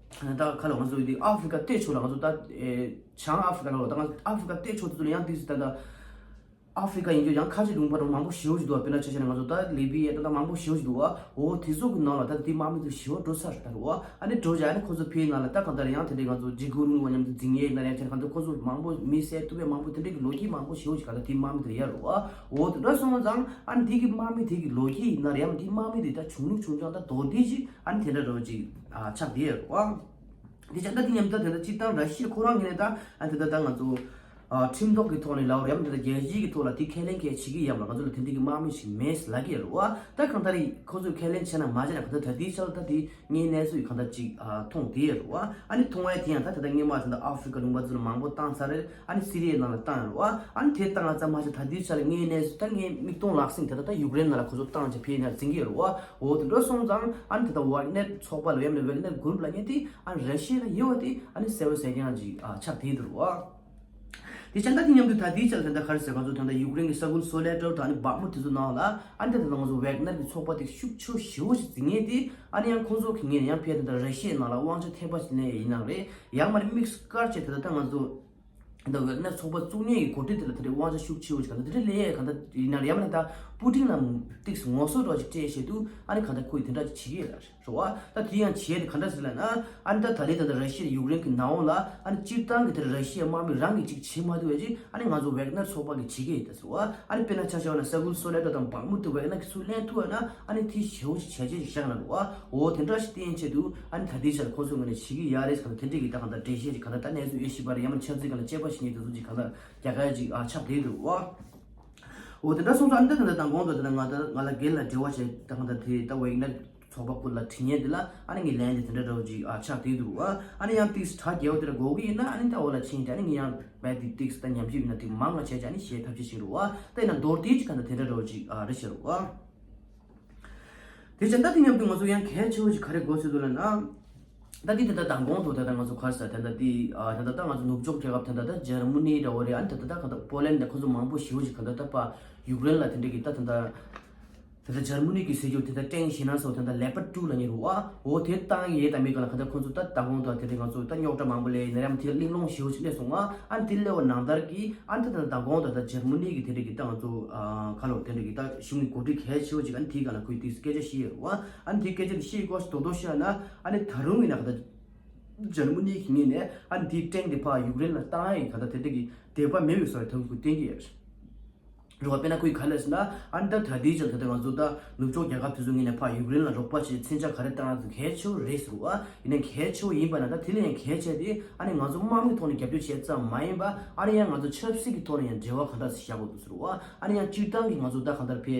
ད་ག་ལ་ང་ཚོ་འདི་ཨ་ཧྥི་རི་ཀ་སྟོད་ཕྱོགས་ལ་ང་ཚོ་ད་བྱང་ཨ་ཧྥི་རི་ཀ་ལ་ད་ང་ཨ་ཧྥི་རི་ཀ་སྟོད་ཕྱོགས་དེ་ཚོ་ལ་ཡང་དེ་ད་ད། ཨ་ཧྥི་རི་ཀ་ཡིན་རྒྱུ་ཡང་ཁ་ཆེ་ལུང་པ་རུ་མང་པོ་ཞེ་པོ་ཞིག་འདུག་བ། དཔེར་ན་ཆ་བཞག་ན་ང་ཚོ་ད་ལི་བི་ཡ་ད་ད་མང་པོ་ཞེ་པོ་ཞིག་འདུག་བ། འོ་དེ་ཚོ་གི་ནང་ལ་ད་དེ་དམག་མི་ཚོ་ཞེ་པོ་འགྲོ་ཚར་ད་རུ་བ། ཨ་ནི་འགྲོ་བྱས་ཨ་ནི་ཁོ་ཚོ་ཕའི་ནང་ལ་ད་གང་ལྟར་ཡང་དེ་འདྲའི་ང་ཚོ་འཇིགས་སྐུལ་རླུང་བ་མཉམ་དུ་འཛིང་ཡས་ཡིན་ན་ཡང་དེ་ཁ་ཚོ་ཁོ་ཚོ་མང་པོ་མི་བསད་གཏུབ་པའི་མང་པོ་དེ་འདྲའི་གི་ལོ་རྒྱུས་མང་པོ་ཞེ་པོ་ཞིག་ག་ལ་དེ་དམག་མི་དེ་ལ་ཡོད་རུ་བ། འོ་དེ་འདྲ་སོང་ཙང་ཨ་ནི་དེ་གི་དམག་མི་དེ་གི་ལོ་རྒྱུས་ཡིན་ན་ཡང་དེ་དམག་མི་དེ་ད་ཆུང་ལུགས་ཆུང་ཆུང་ད་མདོར་བསྡུས་ཅིག་ཨ་ནི་དེ་འདྲ་འདྲ་བོ་ཅིག་ཨ་ཆགས་བསྡད་ཡོད་རུ་བ། དེ་བྱས་ད་དེ་མཉམ་དུ་དེ་འདྲ་སྤྱིར་བཏང་ར་ཤི་ཡ་ཁོ་རང་ངོས་ནས་ད་ཨ་དེ་ད་ད་ང་ཚོ་ཨ་ཁྲིམས་ཐོག་གི་ཐོག་ནས་ལབ་རེད་ཡང་དེ་ད་རྒྱལ་སྤྱི་གི་ཐོག་ལ་དེ་ཁས་ལེན་གལ་བྱེད་ཀྱི་ཡོད་ལ་ང་ཚོ་ལ་དེ་འདྲ་གི་དམག་མི་ཞིག་མེད་ལབ་ཀྱི་ཡོད་རེད་བ། ད་གང་ལྟར་ཁོ་ཚོས་ཁས་ལེན་བྱས་ན་མ་བྱས་ན་གང་ལྟར་ད་དེའི་ཆར་ད་དེ་ངའི་གནས་ཚུལ་གང་ལྟར་ཅིག་ཨ་མཐོང་བསྡད་ཡོད་རེད་བ། ཨ་ནི་མཐོང་བས་དེ་ཡང་ད་ད་ད་སྔོན་མ་ད་ད་ཨ་ཧྥི་རི་ཀ་ལུང་པ་ཚོ་ལ་མང་པོ་བཏང་ཚར་རེད། ཨ་ནི་སི་རི་ཡའི་ནང་ལ་བཏང་ཡོད་རེད་བ། ཨ་ནི་དེ་བཏང་ཙམ་མ་ཟད་ད་དེའི་ཆར་ངའི་གནས་ཚུལ་ད་ངའི་མིག་མཐོང་ལག་ཟིན་དེ་ད་ད་ཡུཀ་རེན་ནང་ལ་ཁོ་ཚོ་བཏང་བྱས་ཕེབས་ནས་འཛིན་གྱི་ཡོད་རེད་བ། འོ་དེ་འདྲ་སོང་ཙང་ཨ་ནི་ད་ལྟ་ཝེག་ནར་ཚོགས་པ་ལ་ཡང་ན་ཝེག་ནར་གུ་རུབ་ལ་ཡང་དེ་ཨ་ནི་ར་ཤི་ཡ་ལ་ཡོད་པ་དེ་ཨ་ནི་གསལ་པོ་གསལ་རྐྱང་ཅིག་ཨ་ཆགས་བསྡད་འདུག་རེད་བ། དེ་བྱས་ད་དེ་མཉམ་དུ་ད་ལྟའི་ཆར་ད་ལྟ་ག་རེ་ཟེར་ང་ཚོ་ད་ལྟ་ཡུཀ་རེན་གྱི་ས་ཁུལ་སོ་ལེ་ཌར་དང་ཨ་ནི་བག་མུ་དེ་ཚོ་ནང་ལ་ཨ་ནི་ད་ལྟ་ང་ཚོ་ཝེག་ནར་གྱི་ཚོགས་པ་དེ་ཤུགས་ཆེ་ཞེ་པོ་ཞིག་འཛིང་མཁན་དེ་ཨ་ནི་ཡང་ཁོང་ཚོ་གི་ངོས་ནས་ཡང་ཕར་ད་ལྟ་ར་ཤི་ཡའི་ནང་ལ་དབང་ཆ་ཐེབས་པ་ཞིག་ལེན་ཡིན་ནའང་རེད། ཡང་མ་རེད་དམིགས་སུ་བཀར་བྱས་ད་ལྟ་ད་ང་ཚོ། ད་ཝེག་ནར་ཚོགས་པ་བཙུགས་མཁན་གྱི་འགོ་ཁྲིད་དེ་ལ་དེ་འདྲའི་དབང་ཆ་ཤུགས་ཆེ་བོ་ཞིག་གང་ལྟར་དེ་འདྲའི་སླེབས་ཡས་གང་ལྟར་ཡིན་ན་ཡང་མིན་ད་པུ་ཏིན་ལ་ཏིག་ངོ་སོ་འདྲ་ཞིག་སྤྲད་བྱས་དུས་ཨ་ནི་གང་ལྟར་ཁོ་ཡིས་དེ་འདྲ་ཞིག་བྱེད་ཀྱི་ཡོད་ལ་རེད་བ། ད་དེ་ཡང་བྱས་ཏེ་གང་འདྲ་ཟེར་ལབ་ན་ཨ་ནི་ད་ད་རེས་ད་ད་ར་ཤི་ཡ་ཡུཀ་རེན་གྱི་ནང་འོག་ལ་ཨ་ནི་སྤྱིར་བཏང་གི་དེ་ར་ཤི་ཡའི་དམག་མི་རང་གིས་ཅིག་བྱེད་མ་ཐུབ་པ་ཅིག་ཨ་ནི་ང་ཚོ་ཝེག་ནར་ཚོགས་པ་གིས་བྱེད་ཀྱི་ཡོད་ད་ཟེར་བ། ཨ་ནི་དཔེར་ན་ཆ་བཞག་ན་ས་ཁུལ་སོ་ལེ་ཌར་དང་བག་མུ་དེ་ཝེག་ནར་གིས་ཚུར་ལེན་ཐུབ་པ་ན་ཨ་ནི་དེ་ཞེ་པོ་ཞིག་བྱས་རྗེས་ཞིག་བཞག་ན་རེད་བ། འོ་དེ་འདྲ་ཞིག་བསྟན་ཆེད་དུ་ཨ་ནི་ད་ལྟའི་ཆར་ཁོང་ཚོའི་ངོས་ནས་བྱེད་ཀྱི་ཡོད་རེད་ཟེར་གང་ལྟར་དེ་འདྲའི་གི་ད་གང་ལྟར་འགྲེལ་བཤད་ཅིག་གང་ལྟར་ད་གནས་ཚུལ་དབྱེ་ཞིབ་པ་རེད་ཡང་མིན་ཆབ་སྲིད་སྒང་ལ་དཔྱད་པ་བྱེད་མཁན་དེ་ཚོ་ཅིག་གང་ལྟར་རྒྱ་གར་ཅིག་ཨ་ཆགས་བསྡད་འདུག་བ། འོ་དེ་འདྲ་སོང་ཙང་ཨ་ནི་ད་གང་ལྟར་མདང་དགོང་དུ་དེ་ང་ད་ང་ལ་སྒེར་ལ་འབྲེལ་བ་བྱས་ད་གང་ལྟར་དེ་ད་ཝེག་ནར་ཚོགས་པ་སྐོར་ལ་དྲི་བ་དེ་ལ་ཨ་ནི་ངས་ལན་དེ་དེ་འདྲ་འདྲ་བོ་ཅིག་ཨ་ཆགས་བསྡད་འདུག་བ། ཨ་ནི་ཡང་ཏིག་གྲ་རྒྱས་པོ་དེ་འདྲ་དགོས་ཀྱི་ཡིན་ན་ཨ་ནི་ད་འོག་ལ་ཕྱིན་ཏེ་ཨ་ནི་ངས་ཡང་རྦད་དེ་ཏིག་ད་ཉམས་ཞིབ་ཡིན་ན་དེ་མང་ང་བྱས་ཀྱི་ཨ་ནི་ཞེས་ཐབས་ཤེས་བྱེད་རོགས་བ། ད་ཡིན་ན་མདོར་བསྡུས་ཅིག་གང་ལྟར་དེ་འདྲ་འདྲ་བོ་ཅིག་ཨ་རེད་བྱེད་རོགས་བ། དེ་བྱས་ད་དེ་མཉམ་དུ་ང་ཚོ་ཡང་གལ་ཆེ་བོ་ཞིག་ག་རེ་དགོས་ཟེར་འདུག་ལབ་ན། ད་དེ་ད་ལྟ་མདང་དགོང་དུ་ད་ལྟ་ང་ཚོ་ག་རེ་ཟེར་ད་ལྟ་དེ་ཨ་ད་ལྟ་ད་ང་ཚོ་ནུབ་ཕྱོགས་རྒྱལ་ཁབ་ད་ལྟ་ད་འཇར་མ་ནི་འདྲ་བོ་རེད། ཨ་ནི་ད་ལྟ་ད་གང་ལྟ་པོ་ལན་ད་ཁོ་ཚོ་མང་པོ་ཞེ་པོ་ཞིག་གང་ལྟ་ད་ཕར་ཡུཀ་རེན་ལ་དེ་འདྲ་གི་ད་ད་ལྟ་ད་ལྟ་འཇར་མ་ནི་གི་ཟེར་རྒྱུ་དེ་ད་ཊེང་ཞེད་སྣང་ཚོ་ད་ལྟ་ལེ་པར་ཌི་ཊུ་ལབ་མཁན་རེད་བ། འོ་དེ་བཏང་ཡས་ད་མེད་ག་ལ་གང་ལྟ་ཁོ་ཚོ་ད་མདང་དགོང་དུ་དེ་འདྲ་ང་ཚོ་ད་རྙོག་དྲ་མང་པོ་སླེབས་ཡིན་ན་ཡང་དེ་གླེང་སློང་ཞེ་པོ་ཞིག་སླེབས་སོང་བ། ཨ་ནི་དེ་སླེབས་པ་ནང་ལྟར་གི་ཨ་ནི་ད་ད་མདང་དགོང་དུ་ད་འཇར་མ་ནི་གི་དེ་འདྲ་གི་ད་ང་ཚོ་ཨ་ག་ལོ་དེ་འདྲ་གི་ད་གཞུང་གི་འགོ་ཁྲིད་གལ་ཆེ་བོ་ཅིག་ཨ་ནི་དེའི་སྒང་ལ་ཁོས་དེ་སྐད་ཆ་བཤད་ཡོད་རེད་བ། ཨ་ནི་དེའི་སྐད་ཆ་དེ་བཤད་སྐོར་ཞིག་རྡོག་རྡོག་བཤད་ན་ཨ་ནི་ད་རུང་ཡིན་ན་ག་ད་འཇར་མ་ནི་གི་ངོས་ནས་ཨ་ནི་དེའི་ཊེང་དེ་ཕར་ཡུཀ་རེན་ལ་བཏང་ཡས་ག་ད་དེ་འདྲ་གི་དད་པ་མེད་པའི་བཟོ་འདྲ་ཐོན་ཁུལ་བསྟན་གྱི་ཡོད་རེད། རེད་བ། དཔེར་ན་ཁོས་ག་ལབ་ཟེར་ན་ཨ་ནི་ད་ད་ལྟའི་ཆར་ད་ལྟ་ང་ཚོ་ད་ནུབ་ཕྱོགས་རྒྱལ་ཁབ་དེ་ཚོའི་ངོས་ནས་ཕར་ཡུཀ་རེན་ལ་རོགས་པ་བྱེད་མཚོན་ཆ་ག་རེ་བཏང་ཡག་གལ་ཆེ་བོ་རེད་ཟེར་བ། ཡིན་ན་གལ་ཆེ་བོ་ཡིན་པ་ན་ད་དེ་ལས་ཡང་གལ་ཆེ་དེ་ཨ་ནི་ང་ཚོ་དམག་མིའི་ཐོག་ནས་རྒྱབ་སྐྱོར་བྱས་ཙམ་མ་ཡིན་པ་ཨ་ནི་ཡང་ང་ཚོ་ཆབ་སྲིད་ཀྱི་ཐོག་ནས་ཡང་འབྲེལ་བ་ག་འདྲ་ཞིག་བཞག་དགོས་འདུག་ཟེར་བ། ཨ་ནི་ཡང་སྤྱིར་བཏང་གི་ང་ཚོ་ད་གང་ལྟར་ཕེ་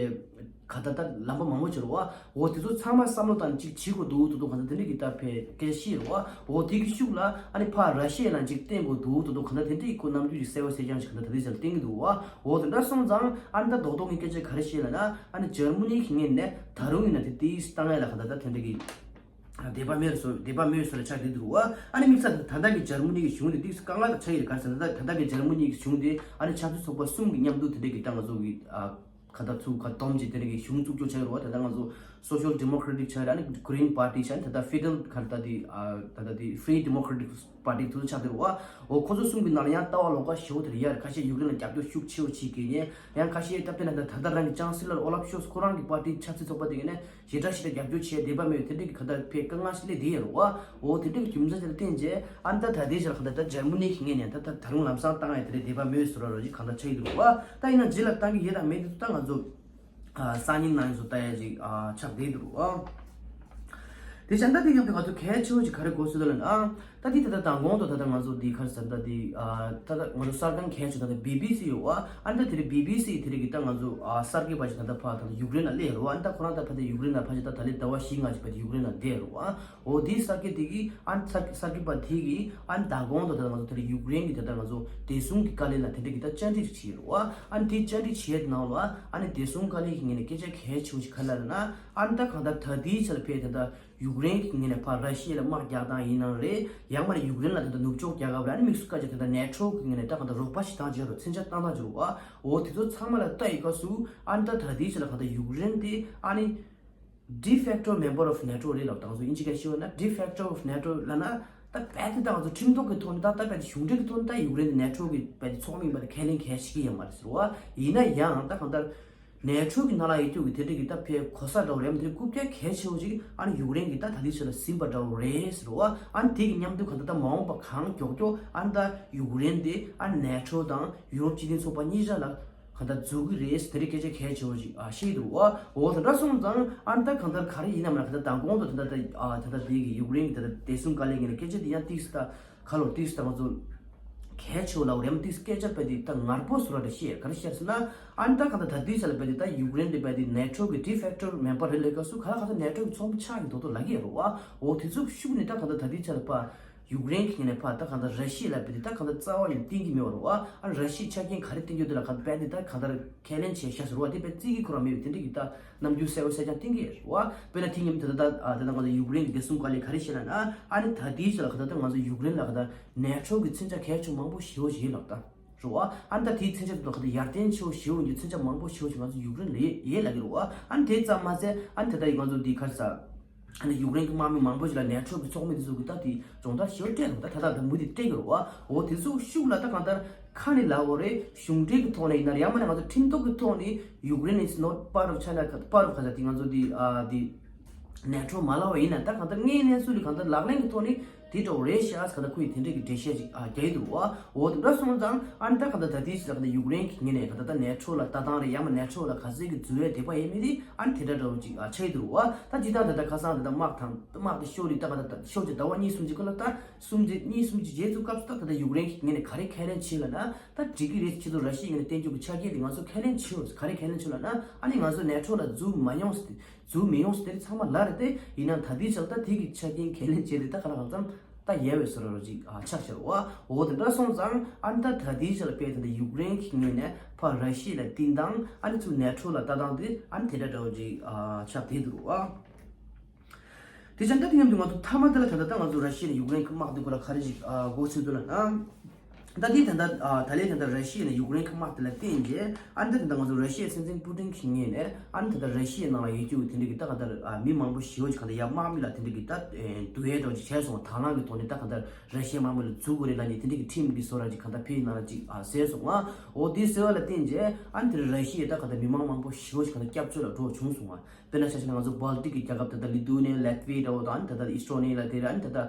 ག་ད་ད་ལམ་པ་མང་པོ་བྱེད་རོགས། འོ་དེ་ཚོ་ཚང་མ་བསམ་བློ་བཏང་ཅིག་བྱེད་དགོས་འདུག་ཏོ་ཏོ་གང་ལྟར་དེ་འདྲ་གི་ད་ཕེ་སྐད་ཆ་བཤད་རོགས། འོ་དེ་གི་ཤུགས་ལ་ཨ་ནི་ཕར་ར་ཤི་ཡ་ལ་ཅིག་བརྟེན་དགོས་འདུག་ཏོ་ཏོ་གང་ལྟར་དེ་འདྲ་གི་ཁོ་རྣམ་འགྱུར་ཅིག་གསལ་པོ་གསལ་རྐྱང་ཞིག་གང་ལྟར་ད་ལྟའི་ཆར་བསྟན་གི་འདུག་བ། འོ་དེ་འདྲ་སོང་ཙང་ཨ་ནི་ད་རྡོག་རྡོག་གི་སྐད་ཆ་ག་རེ་བཤད་ལབ་ན་ཨ་ནི་འཇར་མ་ནི་གི་ངོས་ནས་ད་རུང་ཡིན་ན་དེ་དེའི་བཏང་ཡ་ལ་གང་ལྟར་ད་དེ་འདྲ་གི་དད་པ་མེད་སོ་དད་པ་མེད་སོ་ལ་ཆགས་བསྡད་འདུག་བ། ཨ་ནི་དམིགས་བསལ་ད་ལྟ་གི་འཇར་མ་ནི་གི་གཞུང་དེ་ཏིག་ཙམ་དཀའ་ངལ་དང་ཆགས་ཡོད་ག་རེ་ཟེར་ན་ད་ད་ལྟ་གི་འཇར་མ་ནི་གི་གཞུང་དེ་ཨ་ནི་ཆབ་སྲིད་ཚོགས་པ་གསུམ་གི་མཉམ་དུ་དེ་འདྲ་གི་ད་ང་ཚོ་གི་ཨ། ཁ་ད་ཚུགས་ཁ་སྡོམ་གྱིས་དེ་འདྲ་གི་གཞུང་བཙུགས་རྒྱུ་བྱས་ཡོད་རེད་བ། ད་ལྟ་ང་ཚོ་Social Democratic་བྱས་རེད། ཨ་ནི་Green Party་བྱས། ཨ་ནི་ད་ལྟ་Fidel་ག་རེ་ད་དེ་ཨ་ད་ལྟ་དེ་Free Democratic Party་དེ་ཚོ་ཆགས་བསྡད་རེད་བ། འོ་ཁོ་ཚོ་གསུམ་གྱི་ནང་ལ་ཡང་ལྟ་བ་ལོགས་ཀ་ཞེ་པོ་དེ་འདྲ་ཡོད་རེད། ཁ་ཤས་ཡུཀ་རེན་ལ་རྒྱབ་སྐྱོར་ཤུགས་ཆེ་བོ་བྱེད་མཁན་ཡང་ཁ་ཤས་ད་དཔེར་ན་ད་ད་ལྟ་རང་གི་ཅང་སི་ལར་ཨོ་ལབ་ཤོལ་ཁོ་རང་གི་པར་ཏི་ཆབ་སྲིད་ཚོགས་པ་དེ་གི་ནས་ཞེ་དྲག་ཞེ་དྲག་རྒྱབ་སྐྱོར་བྱས་བསྡད་པ་མེད། དེ་འདྲ་གི་ཁ་ད་ཕེ་དཀའ་ངལ་ཞིག་སླེབས་བསྡད་ཡོད་རེད་བ། འོ་དེ་འདྲ་གི་རྒྱུ་མཚན་དེ་ལ་བརྟེན་བྱས་ཨ་ནི་ད་ད་ལྟའི་ཆར་ཁ་ད་ད་འཇར་མ་ནི་གི་ངོས་ནས་ད་ད་ད་རུང་ལམ་སང་བཏང་ཡ་དེ་འདྲ་བསྡད་པ་མེད་ཟེར་བ་རོ་ཅིག་གང་ལྟར་ཆགས་ཀྱི་འདུག་བ། ད་ཡིན་ན་རྗེས་ལ་བཏང་གི་ཡོད་དང་མེད་དེ་ད་ང་ཚོ་ཨ་སང་ཉིན་ནང་ཚོ་ལྟ་ཡ་ཅིག་ཨ་ཆགས་བསྡད་འདུག་ཨ། དེ་བྱས་ད་དེ་མཉམ་དུ་ང་ཚོ་གལ་ཆེ་བོ་ཅིག་ག་རེ་དགོས་ཟེར་ད་ལབ་ན་ཨ། ད་དེ་ད་ལྟ་མདང་དགོང་དུ་ད་ལྟ་ང་ཚོ་འདི་ག་རེ་ཟེར་ད་དེ་ཨ་ད་ལྟ་ང་ཚོ་གསར་ཁང་གལ་ཆེ་ད་ལྟ་བི་བི་སི་ཡོད་བ། ཨ་ནི་ད་དེ་རིང་བི་བི་སི་དེ་རིང་གི་ད་ང་ཚོ་ཨ་གསར་འགོད་པ་ཅིག་ད་ལྟ་ཕར་ད་ལྟ་ཡུཀ་རེན་ལ་སླེབས་རེད་བ། ཨ་ནི་ད་ཁོ་རང་ད་ཕར་དེ་ཡུཀ་རེན་ལ་ཕར་ཅིག་ད་ད་ལྟའི་ཟླ་བ་བཞི་ལྔ་ཅིག་ཕར་དེ་ཡུཀ་རེན་ལ་བསྡད་རེད་བ། འོ་དེའི་གསར་འགོད་དེ་གི་ཨ་ནི་གསར་གསར་འགོད་པ་དེ་གི་ཨ་ནི་མདང་དགོང་དུ་ད་ལྟ་ང་ཚོ་དེ་རིང་ཡུཀ་རེན་གི་ད་ལྟ་ང་ཚོ་བདེ་སྲུང་གི་བཀའ་བློན་ལ་དེ་འདྲ་གི་ད་བཅར་འདྲི་ཅིག་བྱས་རེད་བ། ཨ་ནི་དེ་བཅར་འདྲི་བྱས་ནང་ལ་ཨ་ནི་བདེ་སྲུང་བཀའ་བློན་གི་ངོས་ནས་སྐད་ཆ་གལ་ཆེ་བོ་ཞིག་ག་རེ་ལབ་ན། ཨ་ནི་ད་གང་ལྟར་ད་ལྟའི་ཆར་ཕེ་དེ་ད་ཡུཀ་རེན་གྱི་ངོས་ནས་ཕར་ར་ཤི་ཡ་ལ་དམག་རྒྱག་སྟངས་ཡིན་ནའང་རེད། ཡང་མ་ནས་ཡུཀ་རེན་ལ་དེ་ད་ནུབ་ཕྱོགས་རྒྱལ་ཁབ་རེད། ཨ་ནི་དམིགས་སུ་བཀར་བྱས་དེ་ད་ནེ་ཊོ་གི་ངོས་ནས་ད་གང་ལྟར་རོགས་པ་ཞིག་བཏང་བྱས་རོགས་མཚོན་ཆ་བཏང་བཏང་བྱས་རོགས་པ། འོ་དེ་ཚོ་ཚང་མ་ལ་ལྟ་ཡི་སྐབས་སུ་ཨ་ནི་ད་ད་ལྟའི་ཆར་ལ་གང་ལྟར་ཡུཀ་རེན་དེ་ཨ་ནི་de facto member of NATO་རེད་ལབ་དང་སོ་ཨིན་ཇི་སྐད་ཤོད་ན་de facto of NATO་ལབ་ན་ད་རྦད་དེ་ད་ང་ཚོ་ཁྲིམས་ཐོག་གི་ཐོག་ནས་ད་ད་རྦད་དེ་གཞུང་འབྲེལ་གྱི་ཐོག་ནས་ད་ཡུཀ་རེན་དེ་ནེ་ཊོ་གི་རྦད་དེ་ཚོགས་མི་ཡིན་པ་དེ་ཁས་ལེན་གལ་ཆེ་གི་ཡོད་མ་རེད་ཟེར་བ། ཡིན་ན་ཡང་ད་གང་ལྟར། ནེ་ཊོ་གི་ནང་ལ་ཡོད་རྒྱུ་གི་དེ་འདྲ་གི་ད་ཕེ་གོ་ས་འདྲ་བོ་རེད། མ་དེ་རྐུབ་བཀྱག་གལ་ཆེ་བོ་ཅིག་ཨ་ནི་ཡུཀ་རེན་གི་ད་ད་ལྟའི་ཆར་ལ་ཟིན་པ་འདྲ་བོ་རེད་ཟེར་བ། ཨ་ནི་དེ་གི་མཉམ་དུ་ག་ད་ད་མ་འོངས་པ་གང་མགྱོགས་མགྱོགས་ཨ་ནི་ད་ཡུཀ་རེན་དེ་ཨ་ནི་ནེ་ཊོ་དང་ཡུ་རོབ་སྤྱི་མཐུན་ཚོགས་པ་གཉིས་ཆ་ལ་ གང་ལྟར་འཛུགས་ཀྱི་རེད། དེ་རིགས་སྐད་ཆ་གལ་ཆེ་བོ་ཞིག་ཨ་བཤད་འདུག་བ། འོ་དེ་འདྲ་སོང་ཙང་ཨ་ནི་ད་གང་ལྟར་ག་རེ་ཡིན་ནམ་ལ་གང་ལྟར་མདང་དགོང་དུ་དེ་འདྲ་ད་ཨ་དེ་འདྲ་དེ་གི་ཡུཀ་རེན་གྱི་དེ་འདྲ་བདེ་སྲུང་བཀའ་བློན་ངོས་ནས་སྐད་ཆ་དེ་ཡང་ཏིག་ཙམ་ད་ཁ་ལོ་ཏིག་ཙམ་ད་ང་ཚོ་གལ་ཆེ་བོ་ལ་འོ་རེམ་ཏིག་ཙམ་སྐད་ཆ་དཔེ་དེ་ད་ངར་པོ་བཟོ་ར་འདྲ་བཤད་ག་རེ་བཤད་ཟེར་ན། ཨ་ནི་ད་གང་ལྟར་ད་ལྟའི་ཆ་ལ་དཔེ་དེ་ད་ཡུཀ་རེན་དེ་དཔེ་དེ་ནེ་ཊོ་གི་ཌི་ཕེག་ཊོ་མེམ་བར་རེད་ལབ་སྐབས་སུ་ག་ལ་གང་ལྟར་ནེ་ཊོ་གི་ཚོགས་མི་ཆགས་ཀྱི་མདོག་མདོག་ལབ་ཀྱི་ཡོད་རེད་བ། འོ་དེ་ཚོ་ཤུགས་ནས་ད་གང་ལྟར་ད་ལྟའི་ཆ་ལ་ཕར་ཡུཀ་རེན་གྱི་ངོས་ནས་ཕར་ད་གང་ལྟར་ར་ཤི་ཡ་ལ་དཔེ་དེ་ད་གང་ལྟར་རྩ་བ་ནས་བསྟུན་གྱི་མེད་པ་རེད་བ། ཨ་ནི་ར་ཤི་ཡའི་ཆ་རྐྱེན་ག་རེ་བསྟན་རྒྱུ་དེ་ལ་གང་ལྟར་དཔེ་དེ་ད་གང་ལྟར་ཁས་ལེན་བྱས་བཞག་ཟེར་བ་དེ་དཔེ་བརྩི་གི་ཁོ་རང་མེད་པའི་དེ་འདྲ་གི་ད་རྣམ་འགྱུར་གསལ་པོ་གསལ་རྐྱང་བསྟན་གྱི་རེད་བ། དཔེར་ན་དེ་མཉམ་དུ་ད་ད་ད་ད་ང་ཚོ་ཡུཀ་རེན་གྱི་བདེ་སྲུང་བཀའ་བློན་ག་རེ་བཤད་ལབ་ན། ཨ་ནི་ད་ལྟའི་ཆ་ལ་གང་ལྟར་ད་ང་ཚོ་ཡུཀ་རེན་ལ་གང་ལྟར་ནེ་ཊོ་གི་མཚོན་ཆ་གལ་ཆེ་མང་པོ་ཞེ་པོ་ཞིག་ལབ་ད། རེད་བ། ཨ་ནི་ད་དེའི་མཚོན་ཆ་དེ་ཚོ་ག་དེ་ཡར་བརྟན་ཆེ་བོ་ཞེ་པོ་ཡིན་རྒྱུ་མཚོན་ཆ་མང་པོ་ཞེ་པོ་ཞིག་ང་ཚོ་ཡུཀ་རེན་ལ་ཡོད་ཡོད་ལབ་ཀྱི་རེད་བ། ཨ་ནི་དེ་ཙམ་མ་ཟད་ཨ་ནི་ད་ལྟ་ཡི་ང་ཚོ་འདི་ག་རེ་ཟ། ཨ་ནི་ཡུཀ་རེན་གྱི་དམག་མི་མང་པོ་ཞིག་ལ་ནེ་ཊོ་གི་ཚོགས་མི་དེ་ཚོ་གིས་ད་དེ་སྦྱོང་བརྡར་ཞེ་པོ་སྤྲད་འདུག་ད་ད་ལྟ་ད་མུ་མཐུད་སྤྲད་ཀྱི་རེད་བ། འོ་དེ་ཚོ་ཤུགས་ལ་ད་གང་ལྟར་ཁ་ནས་ལབ་དགོས་རེད། གཞུང་འབྲེལ་གྱི་ཐོག་ནས་ཡིན་ན་རེད། ཡང་མིན་ན་ང་ཚོ་ཁྲིམས་ཐོག་གི་ཐོག་ནས་ཡུཀ་རེན་is not part of China, part of China དེ་ང་ཚོ་དེ་ཨ་དེ་ནེ་ཊོ་མ་ལབ་པ་ཡིན་ན། ད་གང་ལྟར་དངོས་གནས་ཚུལ་ལ་གང་ལྟར་ལག་ལེན་གྱི་ཐོག་ནས་དེ་འདྲ་བོ་རེད་ཤག་གང་ལྟར་ཁོ་ཡིས་དེ་འདྲའི་གི་འགྲེལ་བཤད་ཅིག་ཨ་རྒྱག་གི་འདུག་བ། འོ་དེ་འདྲ་སོང་ཙང་ཨ་ནི་ད་གང་ལྟར་ད་ལྟའི་ཆ་ལ་གང་ལྟར་ཡུཀ་རེན་གྱི་ངོས་ནས་གང་ལྟར་ད་ནེ་ཊོ་ལ་ལྟ་སྟངས་རེད། ཡང་མིན་ན་ནེ་ཊོ་ལ་ག་ཚོད་ཀྱི་འཛུལ་ཡས་འདོད་པ་ཡོད་མེད་དེ་ཨ་ནི་དེ་འདྲ་འདྲ་བོ་ཅིག་ཨ་ཆགས་ཀྱི་འདུག་བ། ད་སྤྱིར་བཏང་ད་ལྟ་ཁ་སང་ད་ལྟ་དམག་དང་དམག་དེ་ཤོར་རེད། ད་གང་ལྟར་ད་ཤོར་རྗེས་ཟླ་བ་གཉིས་གསུམ་ཅིག་ག་ལ་ད་གསུམ་ཅིག་གཉིས་གསུམ་ཅིག་རྗེས་སུ་སྐབས་སུ་ད་ད་ལྟ་ཡུཀ་རེན་གྱི་ངོས་ནས་ག་རེ་ཁས་ལེན་བྱས་ལབ་ན། ད་འགྲིག་གི་རེད། ཁྱེད་ཚོ་ར་ཤི་ཡའི་ངོས་ནས་བསྟན་རྒྱུ་གི་ཆ་རྐྱེན་དེ་ང་ཚོ་ཁས་ལེན་བྱེད་འོས། ག་རེ་ཁས་ལེན་བྱེད་ལབ་ན། ཨ་ནི་ང་ཚོ་ནེ་ཊོ་ལ་འཛུལ་མ་ཡོང་ཟེར་ཏེ། འཛུལ་མི་ཡོང་ཟེར་ཏེ་ཚང་མ་ལབ་རེད་དེ། ཡིན་ནའང་ད་ལྟའི་ཆར་ད་དེ་གི་ཆ་རྐྱེན་ཁས་ལེན་བྱས་ཏེ་ད་ག་ལ་གང་འཚམ་ད་ཡལ་བའི་བཟོ་འདྲ་ཅིག་ཨ་ཆགས་བཞག་བ། འོ་དེ་འདྲ་སོང་ཙང་ཨ་ནི་ད་ད་ལྟའི་ཆར་དཔེ་དེ་འདྲ་ཡུཀ་རེན་གྱི་ངོས་ནས་ཕར་ར་ཤི་ཡ་ལ་བསྟུན་སྟངས། ཨ་ནི་ཚུར་ནེ་ཊོ་ལ་ལྟ་སྟངས་དེ་ཨ་ནི་དེ་འདྲ་འདྲ་བོ་ཅིག་ཨ་ཆགས་བསྡད་འདུག་བ། དེ་བྱས་ད་དེ་མཉམ་དུ་ང་ཚོ་མཐའ་མ་དེ་ལ་ད་ལྟ་ད་ང་ཚོ་ར་ཤི་ཡ་ནས་ཡུཀ་རེན་གྱི་དམག་དེ་སྐོར་ལ་ག་རེ་ཞིག་ཨ་མགོ་ཚོད་འདུག་ལབ་ན། ད་དེ་ད་ལྟ་ཨ་ད་ལན་ད་ལྟ་ར་ཤི་ཡ་ནས་ཡུཀ་རེན་གྱི་དམག་དེ་ལ་བརྟེན་རྗེས་ཨ་ནི་ད་ད་ལྟ་ང་ཚོ་ར་ཤི་ཡའི་སྲིད་འཛིན་པུ་ཏིན་གྱི་ངོས་ནས་ཨ་ནི་ད་ལྟ་ར་ཤི་ཡའི་ནང་ལ་ཡོད་རྒྱུ་དེ་འདྲ་གི་ད་ག་ད་ཨ་མི་མང་པོ་ཞེ་པོ་ཅིག་ག་ད་ཡ་དམག་མི་ལ་དེ་འདྲ་གི་ད་ཨེ་བསྡུ་ཡས་འདྲ་བོ་ཅིག་བྱས་སོང་བ། དང་བླངས་ཀྱི་ཐོག་ནས་ད་ག་ད་ར་ཤི་ཡའི་དམག་མི་ལ་འཛུལ་དགོས་རེད་ལབ་ནས་དེ་འདྲ་གི་ཁྲིམས་ཀྱི་བཟོ་འདྲ་ཅིག་ག་ད་ཕའི་ནང་ལ་ཅིག་ཨ་ཟེར་སོང་བ། འོ་དེ་ཟེར་བ་ལ་བརྟེན་རྗེས་ཨ་ནི་དེ་ར་ཤི་ཡའི་ད་ག་ད་མི་མང་མང་པོ་ཞེ་པོ་ཅིག་ག་ད་སྐྱབས་བཅོལ་ལ་འགྲོ་བྱུང་སོང་བ། དཔེར་ན་ཆ་བཞག་ན་ང་ཚོ་སྦལ་ཏིག་གི་རྒྱལ་ཁབ་ད་ལྟ་ལི་ཐུ་ནི་ཡ། ལེ་ཏི་ཝི་ཡ་འདྲ་བོ་དང་། ཨ་ནི་ད་ལྟ་ཨི་སི་ཊོ་ནི་ཡ་ལ་དེ་རེད། ཨ་ནི་ད་ལྟ་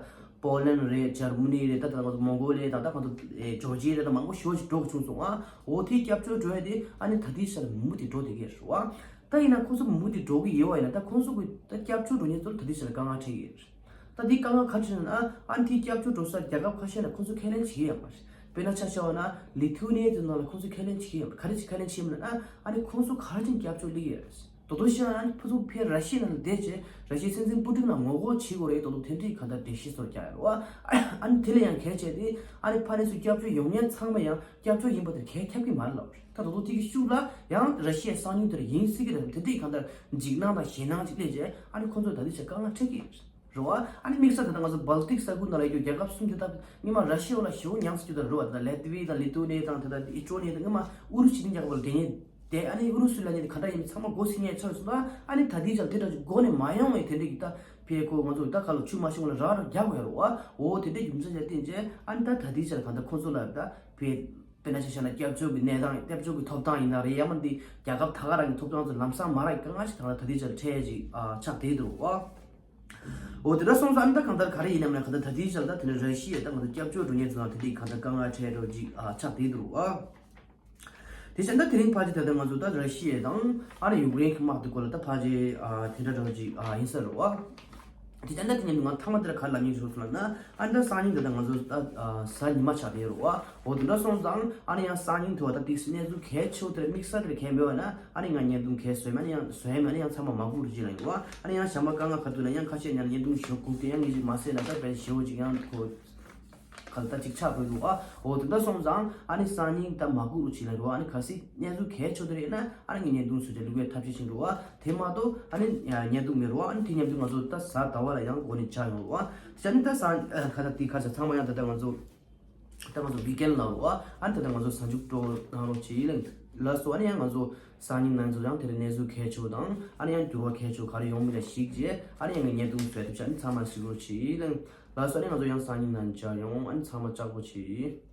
པོ་ལན་རེད། འཇར་མ་ནི་རེད། ད་ལྟ་ང་ཚོ་མོང་གོ་ལི་ཡ་དང་ད་ང་ཚོ་ཨེ་ཇོར་ཇི་ཡ་རེད། ད་མང་པོ་ཞེ་པོ་ཞིག་འགྲོ་བྱུང་སོང་ཨ། འོ་དེ་སྐྱབས་བཅོལ་འགྲོ་ཡ་དེ་ཨ་ནི་ད་ལྟའི་ཆར་མུ་མཐུད་འགྲོ་བསྡད་ཀྱི་རེད་བ། ད་ཡིན་ན་ཁོང་ཚོ་མུ་མཐུད་འགྲོ་གི་ཡོད་བ་ཡིན་ན་ད་ཁོང་ཚོ་གི་ད་སྐྱབས་བཅོལ་འགྲོ་མཁན་ཚོ་ལ་ད་ལྟའི་ཆར་དཀའ་ངལ་འཕྲད་ཀྱི་ཡོད་རེད། ད་དེ་དཀའ་ངལ་ག་རེ་འཕྲད་ན་ཨ་ཨ་ནི་དེ་སྐྱབས་བཅོལ་འགྲོ་ས་རྒྱལ་ཁབ་ཁ་ཤས་ལ་ཁོང་ཚོ་ཁས་ལེན་བྱེད་ཀྱི་ཡོད་མ་རེད། དཔེར་ན་ཆ་བཞག་པ་ན་ལི་ཐུ་ནི་ཡ་དེ་ནང་ལ་ཁོང་ཚོ་ཁས་ལེན་བྱེད་ཀྱི་ཡོད་མ་རེད། ག་རེ་བྱེད་ཁས་ལེན་བྱེད་མིན་ན་ཨ་ཨ་ནི་ཁོང་ཚོ་ག་རེ་བྱས་ནས་སྐྱབས་བཅོལ་སླེབས་ཀྱི་ཡོད་རེད། དོ་དོ་ཤི་ཨ་ནི་ཕུ་ཚུགས་ཕེ་ར་ཤི་ཡ་ནང་ལ་བསྡད་བྱས་ར་ཤི་ཡའི་སྲིད་འཛིན་པུ་ཏིན་ལ་ངོ་རྒོལ་བྱེད་དགོས་རེད། དོ་དོ་དེ་འདྲའི་ག་འདྲ་འགྲེལ་བཤད་ཚོར་རྒྱག་ཡོད་རེད་བ། ཨ་ནི་དེ་ལས་ཡང་གལ་ཆེ་དེ་ཨ་ནི་ཕ་རན་སུ་སྐྱབས་བཅོལ་ཡོང་མཁན་ཚང་མ་ཡང་སྐྱབས་བཅོལ་ཡིན་པ་དེ་གས་ཁྱབ་ཀྱི་མ་རེད་ལབ་རེད། ད་དོ་དོ་དེ་གི་ཤུགས་ལ་ཡང་ར་ཤི་ཡའི་གསང་མྱུལ་དེར་ཡིན་སྲིད་ཀྱི་རེད། དེ་འདྲའི་ག་འདྲ་འཇིགས་སྣང་དང་ཞེད་སྣང་ཅིག་སླེབས་བྱས་ཨ་ནི་ཁོང་ཚོ་ད་ལྟའི་ཆར་དཀའ་ངལ་འཕྲད་ཀྱི་རེད། རེད་བ། ཨ་ནི་དམིགས་བསལ་ད་ལྟ་ང་ཚོ་སྦལ་ཏིག་ས་ཁུལ་ནང་ལ་ཡོད་རྒྱལ་ཁབ་གསུམ་དེ་ད་སྔོན་མ་ར་ཤི་ཡའི་འོག་ལ་ཞེ་པོ་ཉམས་སུ་གྱུར་ད་རེད་བ། ད་ལེ་ཏི་ཝི་ཡ་དང་ལི་ཐུ་ནི་ཡ་དང་ད་ལྟ་ཨི་སི་ཊོ་ནི་ཡ་དང་སྔོན་མ་ཨུ་རུ་སུ་ཕྱི་འབྲེལ་རྒྱལ་ཁབ་ལ་དེ་ངས་དེ་ཨ་ནི་ཨུ་རུ་སུ་ལབ་མཁན་དེ་ག་འདྲ་ཡིན་མིན་ཚང་མ་མགོ་ཚོས་མཁན་ཆགས་སོང་། ད་ཨ་ནི་ད་ལྟའི་ཆར་དེ་འདྲ་ཅིག་མགོ་ནས་མ་ཡོང་བའི་དེ་འདྲ་གི་ད་ཕའི་ཁོ་ང་ཚོ་ད་ག་ལ་ཆུ་མ་ཤོང་ལ་རག་རག་རྒྱག་དགོས་རེད་བ། འོ་དེ་འདྲ་རྒྱུ་མཚན་ལ་བརྟེན་བྱས་ཨ་ནི་ད་ད་ལྟའི་ཆར་ག་འདྲ་ཁོང་ཚོ་ལ་ད་ཕའི་དཔེར་ན་ཆ་བཞག་ན་སྐྱབས་བཅོལ་གྱི་གནས་སྟངས་སྐྱབས་བཅོལ་གྱི་ཐོབ་ཐང་ཡིན་ན་རེད། ཡང་མིན་དེ་རྒྱལ་ཁབ་ད་ག་རང་གི་ཐོབ་ཐང་ཚོ་ལམ་སང་མ་རག་གི་དཀའ་ངལ་ཞིག་གང་ལ་ད་ལྟའི་ཆར་འཕྲད་ཅིག་ཨ་ཆགས་བསྡད་འདུག་བ། འོ་དེ་འདྲ་སོང་ཙང་ཨ་ནི་ད་གང་ལྟར་ག་རེ་ཡིན་ནམ་ན་གང་ལྟར་ད་ལྟའི་ཆར་ད་དེ་ནི་ར་ཤི་ཡས་ད་ང་ཚོ་སྐྱབས་བཅོལ་འགྲོ་མཁན་ཚོ་ལ་དེ་འདྲའི་གང་ལྟར་དཀའ་ངལ་འཕྲད་འགྲོ་ཅིག་ཨ་ཆགས་བསྡད་འདུག་བ། དེ་བཞིན་ད་དེ་རིང་ཕལ་ཆེར་ད་ལྟ་ང་ཚོ་ད་ར་ཤི་ཡ་དང་ཨ་ནི་ཡུཀ་རེན་གྱི་དམག་དེ་སྐོར་ལ་ད་ཕལ་ཆེར་ཨ་དེ་འདྲ་འདྲ་བོ་ཅིག་ཨ་ཡིན་ས་རེད་བ། དེ་ད་ལྟ་དེ་ཉིན་ང་ཐ་མ་དེར་ག་ལ་ཉིན་ཞུ་སོང་ལབ་ན་ཨ་ནི་ད་སང་ཉིན་དེ་ད་ང་ཚོ་ད་ཨ་གཟའ་ཉི་མ་ཆགས་བསྡད་ཡོད་རེད་བ། འོ་དེ་འདྲ་སོང་ཙང་ཨ་ནི་ཡང་སང་ཉིན་དེ་བ་ད་ཏིག་སི་གནས་ཚུལ་གལ་ཆེ་བོ་དེར་དམིགས་བསལ་དེར་གལ་འབེལ་བ་ན་ཨ་ནི་ང་བརྙན་ཐུང་གལ་བཟོས་མ་ནི་ཡང་བཟོས་མ་ནི་ཡང་ཚང་མ་མ་སྒུག་རུ་ཅིག་ལ་ཡོད་བ། ཨ་ནི་ཡང་ཞྭ་མ་དཀར་ནག་ག་དུས་ན་ཡང་ཁ་ཤས་ཉར་བརྙན་ཐུང་ཞོ་སྒུག་དེ་ཡང་ངེད་ཅིག་མ་བཟོས་ན་ད་བས་ཞེ་བོ་ཅིག་ཡང་ཁོ། ག་ལ་ད་ཅིག་ཆགས་དགོས་འདུག་ཨ། འོ་དེ་འདྲ་སོང་ཙང་ཨ་ནི་སང་ཉིན་ད་མ་སྒུག་རུ་ཅིག་ལ་རུ་ཨ་ནི་གལ་སྲིད་གནས་ཚུལ་གལ་ཆེ་དེ་རེད་ན་ཨ་ནི་ངས་བརྙན་ཐུང་བཟོ་བྱས་བླུག་པའི་ཐབས་ཤེས་བྱེད་འགྲོ་ཨ། དེ་མ་གཏོགས་ཨ་ནི་བརྙན་ཐུང་མི་རུ་ཨ། ཨ་ནི་དེ་མཉམ་དུ་ད་གཟའ་ཟླ་བ་ལ་ཡང་འགོ་ནས་ཆགས་ཡོང་རུ་ཨ། ཨ་ནི་ད་སང་ཁ་ད་དེ་ཁ་ཆ་ཚང་མ་ཡང་ད་ད་ང་ཚོ་ད་ང་ཚོ་ཝི་ཀེན་ལ་རུ་ཨ། ཨ་ནི་ད་ད་ང་ཚོ་གཟའ་མཇུག་སྤྲོ་གནང་རོགས་གྱིས་ལགས་སོ། ཨ་ནི་ཡང་ང་ཚོ་སང་ཉིན་ང་ཚོ་ཡང་དེ་རིང་གནས་ཚུལ་གལ་ཆེ་དང་ཨ་ནི་ཡང་འགྱུར་བ་གལ་ཆེ་ག་རེ་ཡོང་མིན་ལ་གཞིགས་རྗེས་ཨ་ནི་ཡང་ངས་བརྙན་ཐུང་བཟོས་ཐུབ་ཆ་ཨ་ནི་ཚང་མ་གཟིགས་རོགས་གྱིས་ལགས། ལགས་སོ། ཨ་ནི་ང་ཚོ་ཡང་སང་ཉིན་ནང་མཇལ་ཡོང་། ཨ་ནི་ཚང་མ་ལྕགས་པོ་བྱེད།